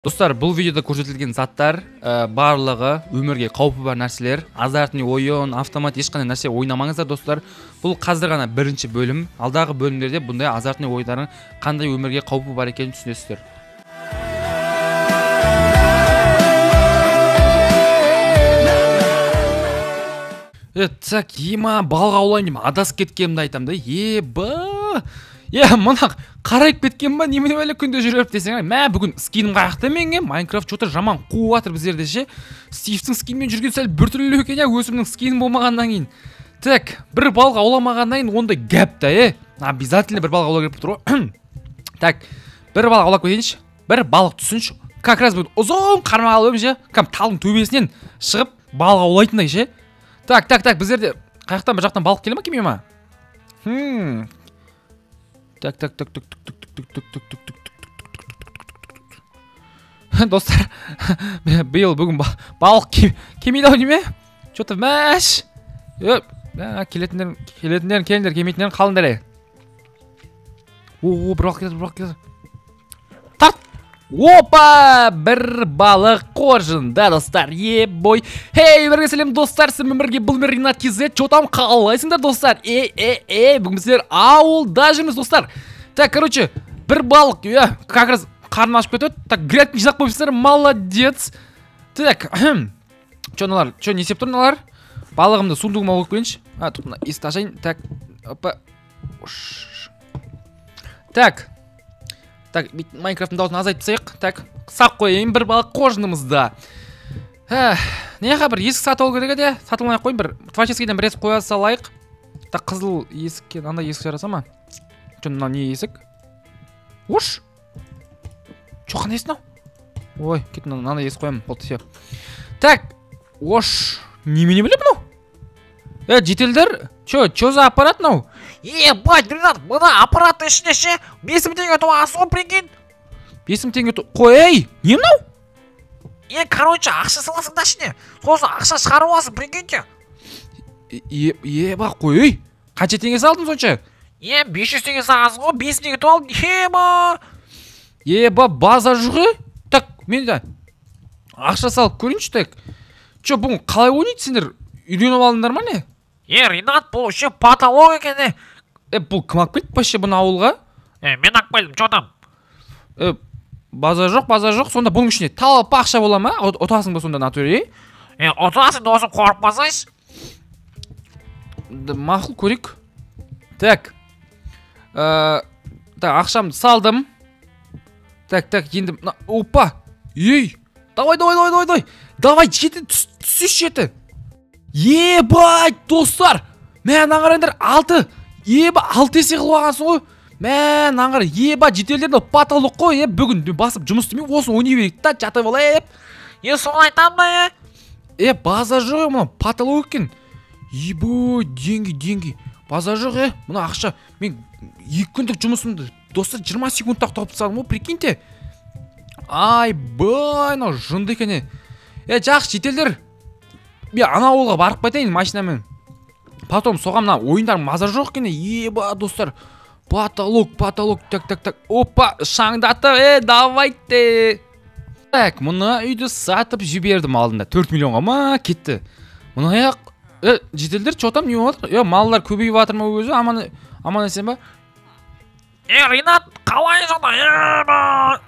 Достар, бұл видеода көрсетілген заттар барлығы өмірге қаупі бар нәрселер. Азартный ойын, автомат, ешқандай нәрсе ойнамаңыздар, достар. Бұл қазір ғана бірінші бөлім. Алдағы бөлімдерде бұндай азартный ойындардың қандай өмірге қаупі бар екенін түсінесіздер. Так, ема, балық аулайын деймін, адасып кеткенімді айтамын да. Еба! Мына қарайып кеткен ба, немене бәле күнде жүре беріп десең, мә, бүгін скинім қаяқта менге, Майнкрафт чё-то жаман қуып жатыр біздерде ше. Стивтің скинмен жүрген сәл біртүрлі екен, өзімнің скинім болмағаннан кейін. Так, бір балық ауламағаннан кейін ондай гәп та, Обязательно бір балық аулау керек болып тұр ғой. Так, бір балық аулап кетейінші, бір балық түсінші. Как раз бүгін ұзын қармақ алып ше, кәдімгі талдың төбесінен шығып балық аулайтындай ше. Так, так, так, біздерде қаяқтан бір жақтан балық келе ма, келмей ма? Так, так, так, так, так, так, так, так, так, так, так. Достар, биыл бүгін балық келмейді ау неме? Чё-то мәш. Келетіндер, келетіндер, келіңдер, келмейтіндер қалыңдар. О, бір балық келеді, бір балық келеді. Тарт! Опа! Бір балық қоржында, достар. Ебой. Хей, бірге сәлем, достар. Сізбен бірге бұл мен Ринат KZ. Чё там, қалайсыңдар, достар? Бүгін біздер ауылда жүрміз, достар. Так, короче, бір балық, как раз қарным ашып кетеді. Так, грядканы жинап қойыпсыздар, молодец. Так, чё мыналар? Чё, не істеп тұр мыналар? Балығымды сундугыма қойып келейінші. А, тут мына есікті ашайын. Так, опа. Так. Так, Майнкрафттың дауысын азайтып тастайық. Так, сақ қояйын бір балық қоржынымызда. Неға бір есік сатып алу керек еді? Сатып алмай ақ қояйын, бір творческийден бір есік қоя салайық. Так, қызыл есікке мынандай есік жараса ма? Чё, мынау не есік? Ош! Чё, қандай есік мынау? Ой, кет, мынандай есік қоямын, болды, всё. Так, ош, немене білем мынау? Жителдер, чё за аппарат мынау? Ебать, Ринат, мына аппараттың ішінде ше 5000 теңге ұтып аласың ғой, прикинь. 5000 теңге қой, ей, не мынау? Короче, ақша саласың да ішіне. Сосын ақша шығарып аласың, прикиньте. Еба, қой, ей. Қанша теңге салдың сонша? 500 теңге салғансың ғой, 5000 теңге ұтып алдым. Еба. Еба, база жоқ, е? Так, мен де ақша салып көрейінші, так. Чё, бүгін қалай ойнайды сендер? Үйреніп алдыңдар ма не? Ринат, бұл вообще потолок екен. Бұл кім алып келді вообще бұны ауылға? Мен алып келдім, чё там? База жоқ, база жоқ. Сонда бұның ішінде талап ақша бола ма? Ұтасың ба сонда натуре? Ұтасың, досым, қорықпасайшы. Мақұл, көрейік. Так. Так, ақшамды салдым. Так, так, енді мына, опа! Ей! Давай, давай, давай, давай, давай. Давай, жеті, түсші жеті. Ебать, достар! Мә, мынаны қараңдар, 6. Еба, 6 есе қылып алғансың ғой. Мә, мынаны қара, еба, жителдерді потолок қой, бүгін басып жұмыс істемей, осыны ойнай берейік та, жатып алайық. Соны айтамын ба, е? База жоқ, мынау потолок екен. Ебой, деньги, деньги. База жоқ, мына ақша. Мен 2 күндік жұмысымды, достар, 20 секундта тауып тастадым ғой, прикиньте. Айбай, мынау жынды екен, Жақсы, жителдер. Мен ана ауылға барып қайтайын машинамен. Потом соған мына ойындар маза жоқ екен. Еба, достар. Потолок, потолок. Так, так, так. Опа, шаңдатып, давайте. Так, мына үйді сатып жібердім алдында. 4 миллионға ма кетті. Мына аяқ, жителдер, чё там, не болып жатыр? Малдар көбейіп жатыр ма өзі? Аман, аман есен ба? Ринат, қалай жағдай? Еба,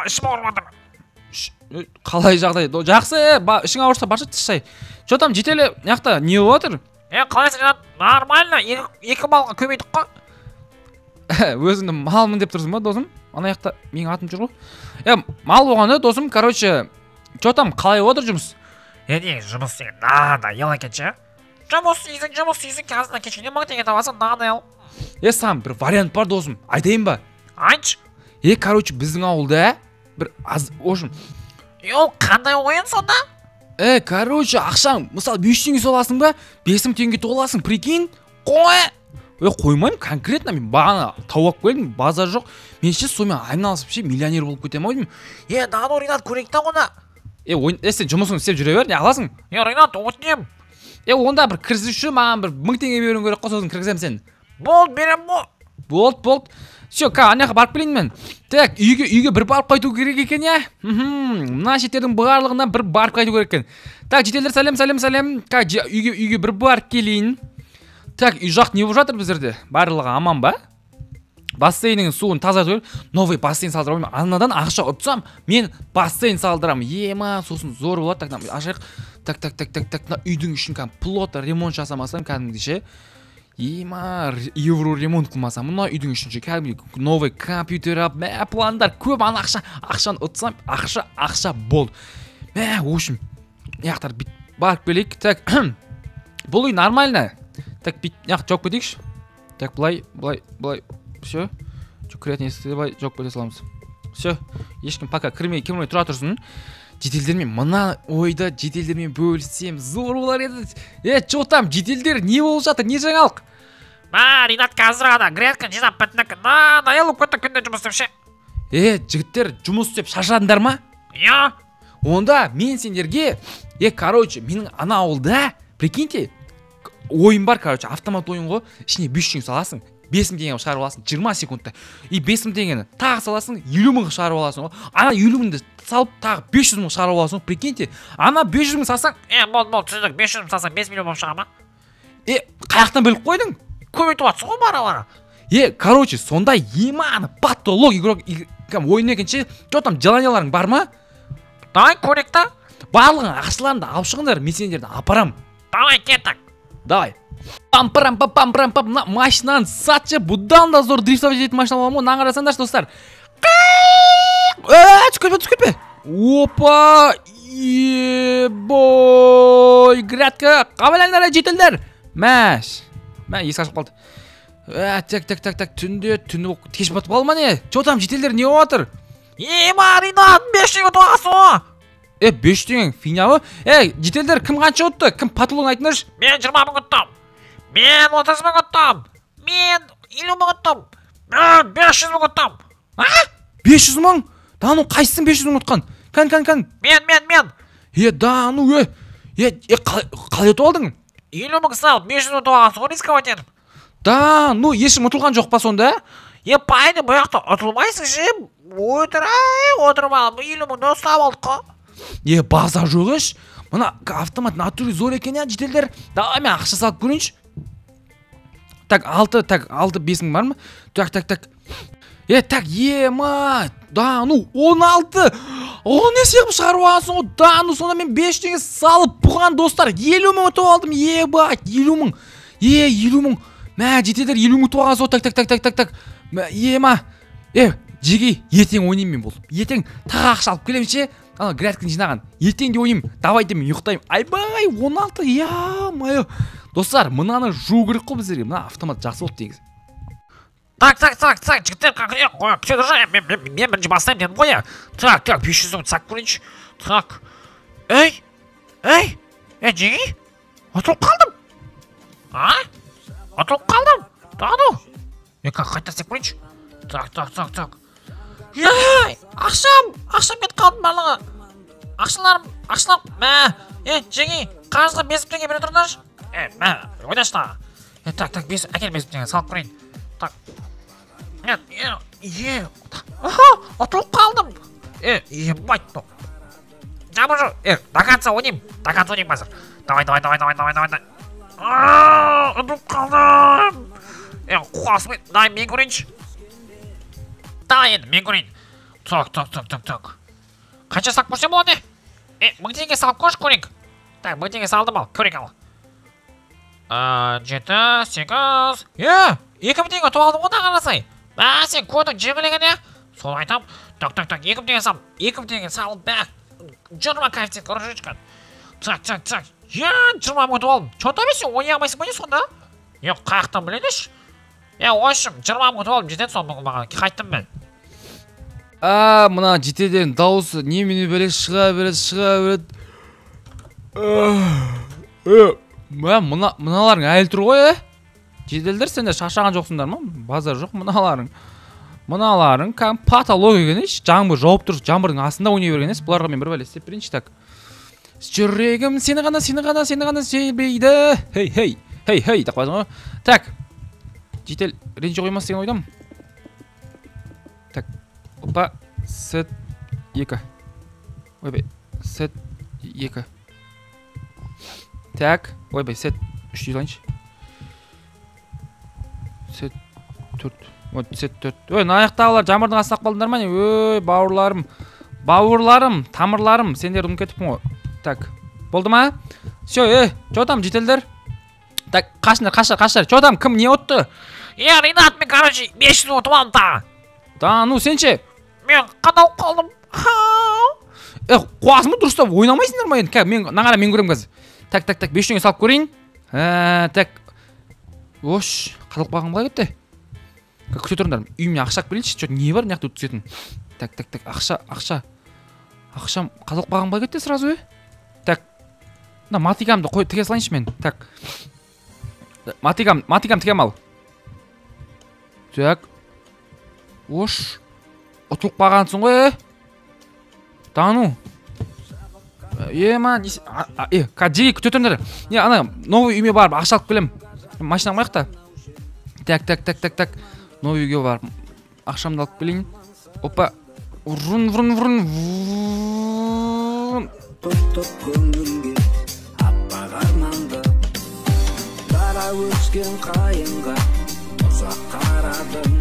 ішім ауырып жатыр. Қалай жағдай? Жақсы, ішің ауырса баршы тіс шай. Чё там, жителі, мына жақта не болып жатыр? Қалайсың, Ринат? Нормально, 2 малға көбейдік қой. Өзіңді малмын деп тұрсың ба, досым? Ана жақта менің атым жүр ғой. Мал болғанда, досым, короче, чё там, қалай болып жатыр жұмыс? Не, жұмыс деген надоел екен ше. Жұмыс істейсің, жұмыс істейсің, қазір кешке 1000 теңге табасың, надоел. Саған бір вариант бар, досым, айтайын ба? Айтшы. Короче, біздің ауылда бір аз, в общем. Ол қандай ойын сонда? Короче, ақшаң, мысалы, 500 теңге саласың ба, 5000 теңге толасың, прикинь? Қой! Қоймаймын, конкретно мен бағана тауып алып келдім, базар жоқ. Мен ше сонымен айналысып ше миллионер болып кетемін ау деймін. Дано, Ринат, көрейік та оны. Сен жұмысыңды істеп жүре бер, не қыласың? Ринат, өтінемін. Онда бір кіргізуші маған бір 1000 теңге беруің керек қой, сосын кіргіземін сені. Болды, беремін ғой. Болды, болды. Все, ана жаққа барып келейін мен. Так, үйге бір барып қайту керек екен, иә? Мына шеттердің барлығына бір барып қайту керек екен. Так, жительдер, сәлем, сәлем, сәлем. Так, үйге бір барып келейін. Так, үй жақ не болып жатыр біздерде? Барлығы аман ба? Бассейннің суын тазарту керек. Новый бассейн салдырамын. Анадан ақша ұтсам, мен бассейн салдырамын. Ема, сосын зор болады. Так, ашайық. Так, так, так, так, так. Мына үйдің ішін кәдімгі плотно ремонт жасамасам кәдімгідей ше. Ема, евро ремонт қылмасам, мына үйдің ішін ше кәдімгідей новый компьютер алып, мә, пландар көп. Ана ақшаны ұтсам, ақша болды. Мә, в общем, мына бүйтіп барып келейік. Так, бұл үй нормально. Так, бүйтіп мына жақты жауып кетейікші. Так, былай, былай, былай. Все. Жоқ, кіретін есікті былай жауып кете саламыз. Все. Ешкім пока кірмей тұра тұрсын. Жительдермен мына ойда жительдермен бөліссем зор болар еді. Чё там, жительдер, не болып жатыр, не жаңалық? Ма, Ринат қазір ғана грядканы жинап біттік. Надоел болып кетті күнде жұмыс істеп ше. Жігіттер, жұмыс істеп шаршадыңдар ма? Иә. Онда мен сендерге, короче, менің ана ауылда, прикиньте, ойын бар, короче, автомат ойын ғой, ішіне 500 теңге саласың, 5000 теңге шығарып аласың 20 секундта. И 5000 теңгені тағы саласың, 50 мың шығарып аласың ғой. Ана 50 мыңды салып тағы 500 мың шығарып аласың ғой, прикиньте. Ана 500 мың салсаң, болды, болды, түсіндік. 500 мың салсаң 5 миллион болып шыға ма? Қаяқтан біліп қойдың? Көбейтіп жатсың ғой бара-бара. Короче, сондай ема, потолок игрок, ойын екен ше. Чё там, желанияларың бар ма? Давай көрейік та. Барлығын ақшаларыңды алып шығыңдар, мен сендерді апарам. Давай кеттік. Давай. Пам-парам-пам-пам-парам-пам. Мына машинаны сатшы, бұдан да зор дрифтовать ететін машина аламын ғой. Мынаны қарасаңдаршы, достар. Түсіп кетпе, түсіп кетпе. Опа! Ебой! Грядка! Қабылдаңдар, жительдер! Мәш! Мә, есік ашылып қалды. Так, так, так, так, түнде, түні болып, кеш батып қалды ма не? Чё там, жительдер, не болып жатыр? Ема, Ринат, 5 теңге ұтып алғансың ғой. 5 теңге, фигня ғой. Жительдер, кім қанша ұтты? Кім потологын айтыңдаршы? Мен 20 мың ұттым. Мен 30 мың ұттым. Мен 50 мың ұттым. Мен 500 мың ұттым. А? 500 мың? Да ну, қайсысын 500 мың ұтқан? Кән, кән, кән. Мен, мен, мен. Да ну, қалай ұтып алдың? 50 мың салып, 500 мың ұтып алғансың ғой, рисковать етіп. Да, ну, ешкім ұтылған жоқ па сонда? Пайда бұл жақта ұтылмайсың ше. Отырай, отырып алып, 50 мыңды ұстап алдық қой. Базар жоқ еш. Мына автомат натуре зор екен, иә, жительдер. Давай мен ақша салып көрейінші. Так, 6, так, 6, 5 мың бар ма? Так, так, так. Так, ема, да, ну, 16. Он есе қылып шығарып алғансың ғой. Да, ну, сонда мен 5 теңге салып бұған, достар, 50 мың ұтып алдым. Ебать, 50 мың. 50 мың. Мә, жительдер, 50 мың ұтып алғансың ғой. Так, так, так, так, так, так. Мә, ема. Жеге, ертең ойнаймын мен бұл. Ертең тағы ақша алып келемін ше. Ана грядканы жинаған. Ертең де ойнаймын. Давайте мен ұйықтаймын. Айбай, 16, я-мое. Достар, мынаны жуу керек қой біздерге. Мына автомат жақсы болды негізі. Так, так, так, так, жігіттер, қой, күте тұршы, мен бірінші бастаймын дедім ғой, я. Так, так, 500 мың сап көрейінші. Так. Ей, ей, жеге, ұтылып қалдым. А? Ұтылып қалдым. Да ну. Қайта істеп көрейінші. Так, так, так, так. Ей, ақшам кетіп қалды барлығы. Ақшаларым, ақшаларым, мә, жеге, қарызға 5 мың теңге бере тұрыңдаршы. Мә, ойнашы тағы. Так, так, әкел 5 мың теңге, салып көрейін. Так. Ұтылып қалдым. Ебать, ну. Жабы жоқ. До конца ойнаймын. До конца ойнаймын қазір. Давай, давай, давай, давай, давай, давай. Ұтылып қалдым. Қуасың. Давай, мен көрейінші. Давай енді, мен көрейін. Так, так, так, так, так. Қанша салып көрсем болады? 1000 теңге салып көрші, көрейік. Так, 1000 теңге салдым ал, көрейік ал. 7, 8. 2000 теңге ұтып алдым ғой, қарасай. Мә, сен көтің жеңілеген, е? Соны айтам. Так, так, так, 2000 теңге салып, 2000 теңге салып, бә, 20 коэффициент көріп шыққан. Так, так, так. 20 мың ұтып алдым. Чё там сен ойнай алмайсың ба не сонда? Қаяқтан біледі ш? В общем, 20 мың ұтып алдым, жетеді сол бүгін маған. Қайттым мен. Мына жительдердің дауысы немене бөлек шыға береді, шыға береді. Мә, мыналарың әлі тұр ғой, е? Жительдер, сендер шаршаған жоқсыңдар ма? Базар жоқ, мыналарың. Мыналарың кәдімгі потолок екен, еш. Жаңбыр жауып тұр, жаңбырдың астында ойнай берген, еш. Бұларға мен бір бәле істеп берейінші, так. Жүрегім сені ғана, сені ғана, сені ғана сүймейді. Хей, хей, хей, хей, деп қоясың ғой. Так. Житель ренжи қоймас деген ойдамын. Так, опа, сет 2. Ойбай, сет 2. Так, ойбай, сет 3 дей салайыншы. Сет 4. Вот, сет 4. Ой, мына аяқтағылар жаңбырдың астына қалдыңдар ма не? Ой, бауырларым. Бауырларым, тамырларым, сендерді ұмытып кетіппін ғой. Так, болды ма? Все, ей, че там, жительдер? Так, қашыңдар, қашыңдар, қашыңдар. Че там, кім не ұтты? Е, Ринат, мен, короче, 500 ұтып алдым тағы. Да, ну сен ше? Мен қадалып қалдым. Е, қуасың ба, дұрыстап ойнамайсыңдар ма енді? Кә, мен, мына қара, мен көремін қазір. Так, так, так, 500 теңге салып көрейін. Так. Ош, қадалып қалғаным қалай кетті? Күте тұрыңдар, үйіме ақша алып келейінші. Че, не бар мына жақта өткізетін? Так, так, так, ақша, ақша. Ақшам қадалып қалған қалай кетті сразу, е? Так. Мына матикамды қой, тіге салайыншы мен. Так. Матикам, матикам тігем ал. Так. Ош. Ұтылып қалғансың ғой, е? Да ну. Ема, не, е, жеге күте тұрыңдар. Не, ана новый үйіме барып ақша алып келем. Машинам қаяқта? Так, так, так, так, так. Новый үйге барып ақшамды алып келейін. Опа. Врун, врун, врун. Врун. Топ-топ көңілге аппақ арманды, дара өскен қайыңға ұзақ қарадым.